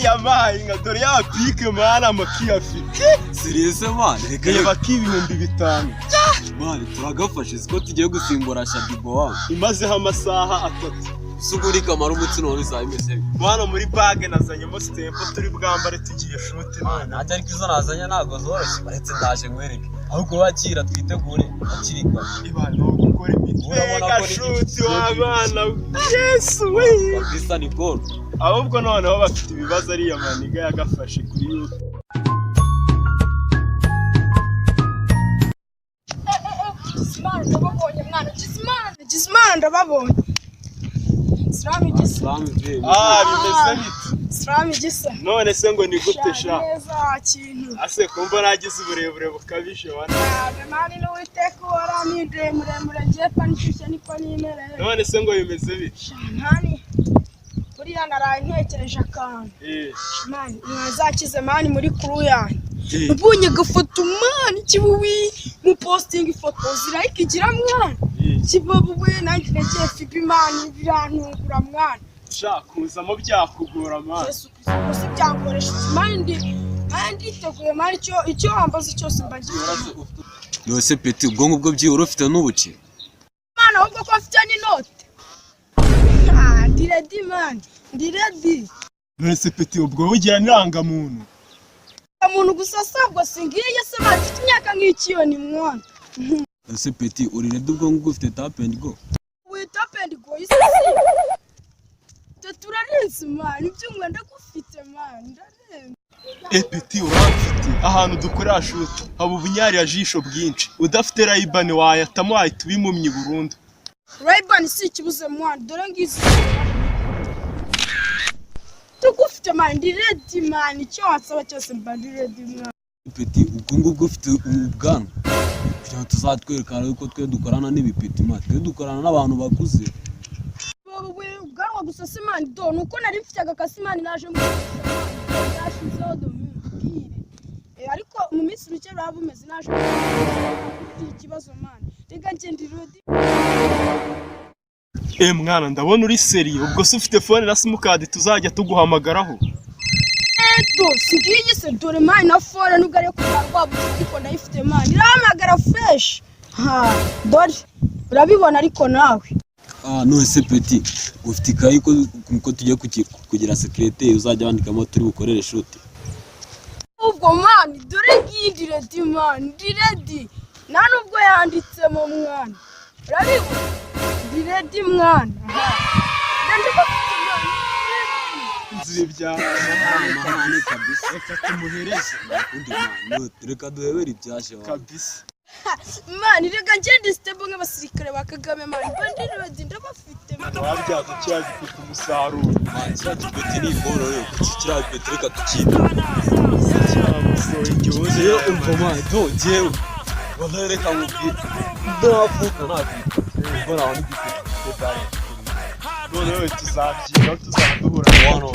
Yabaye nka dore ya pike man, amaki afite. Sérieux man, reka. Reba k'5000. Man, turagafashe, siko tugiye gusimbura Shaddyboo wawe. Imazeho amasaha 3. Ese uri kamara umutsi none izaba imeze bite? Hano muri bag nazanyemo sitempo turi bwambare tugiye shoot none. Nanjye ariko izo nazanye ntabwo zoroshye, baretse ndaje nkwereke. Ahubwo wakira twitegure hakiri kare. Iba ni ugukora imiti. Urabona Reka ko ni shoot igihe w'abana, Yesu we! Kabisa ni goal. Ahubwo noneho bafite ibibazo, ariya maniga yagafashe kuri YouTube. Gizimana, ndababonye mwana, Gizimana, Gizimana, ndababonye. Salamu igisa. Salamu ve. Ah, bimeze bite? Salamu igisa. None se ngo ni gute sha? Neza kintu. Ase kumva nagize uburebure bukabije wana? Ntabwo man, n'Uwiteka warampinduye muremure, ngiye pa nshyushye niko nimereye. None se ngo bimeze bite? Man, buriya naraye ntekereje akantu. Man, mwazakize man muri crew yanyu. Mbonye agafoto man, kibuwi mupostinga ifoto zirayika igira mwana. Kibabuwe nanjye nagiye fibi man, birantungura mwana. Sha, kuzamo byakugora man. Yesu Kristo, gusa byankoresha iki man? Ndi man, nditeguye man, icyo wambaza cyose mba ngiye. Yose petit, ubwo ngubwo byibura ufite n'ubuki. Man, ahubwo ko mfite n'inote. Ah, ndi ready man, ndi ready. None se petit, ubwo bugira n'irangamuntu? Umuntu gusa sabwo singiye se man, mfite imyaka nk'ikiyoni mwana. Ese petit, uri ready? Ubwo ngubwo ufite tap and go? We tap and go isi twe turarenze man, ibyumwa ndagufite man, ndarenze. Eh petit, uramfite. Ahantu dukorera shoot haba ubunyarira bwinshi, udafite Ray-Ban wayatamo, wahita ubimumye burundu. Ray-Ban si ikibuze mwana, dore ngizi tugufite man, ndi ready man, icyo wansaba cyose mba ndi ready mwana. Petit, ubwo ngubwo ufite ubwanwa kugira ngo tuzatwerekana yuko twe dukorana n'ibipeti man, twe dukorana n'abantu bakuze. Wowe ubwanwa gusa se man? Do nuko nari mfite agakasi man, naje mu yashizeho, do mbwire. Ariko mu minsi mike buraba bumeze naje mfite ikibazo man, reka njye ndi ready. Eh mwana, ndabona uri sérieux. Ubwo se ufite phone na simukadi tuzajya tuguhamagaraho? Do singiye se, dore man, na phone nubwo ariyo kuva rwabuze ariko ndayifite man, irahamagara fresh. Ha, dore urabibona ariko nawe. Ah, none se petit, ufite ikayi ko tugiye kugira secrétaire uzajya wandikamo turi bukorere shoot? Ubwo man, dore ngiyi, ndi ready man, ndi ready, nta nubwo yanditsemo mwana, urabibona, ndi ready mwana. Ndagufite man, ndi ready. Inzu ibya Amahane kabisa. Reka tumuhereze. Undi man, reka duhebere ibyashe wawe. Kabisa. Man, reka ngende stable nk'abasirikare ba Kagame man, mba ndi ready, ndabafite man. Wabyaza kiriya gifite umusaruro. Man, kiriya gipeti ni imboro rero, kuki kiriya gipeti reka tukite. Kiramusoye igihozo. Jewe umva man, do jewe wallahi reka nkubwire, ndavuka ntabwo mbona aho n'igipeti. Noneho tuzabyiga, tuzaduhura. Wano.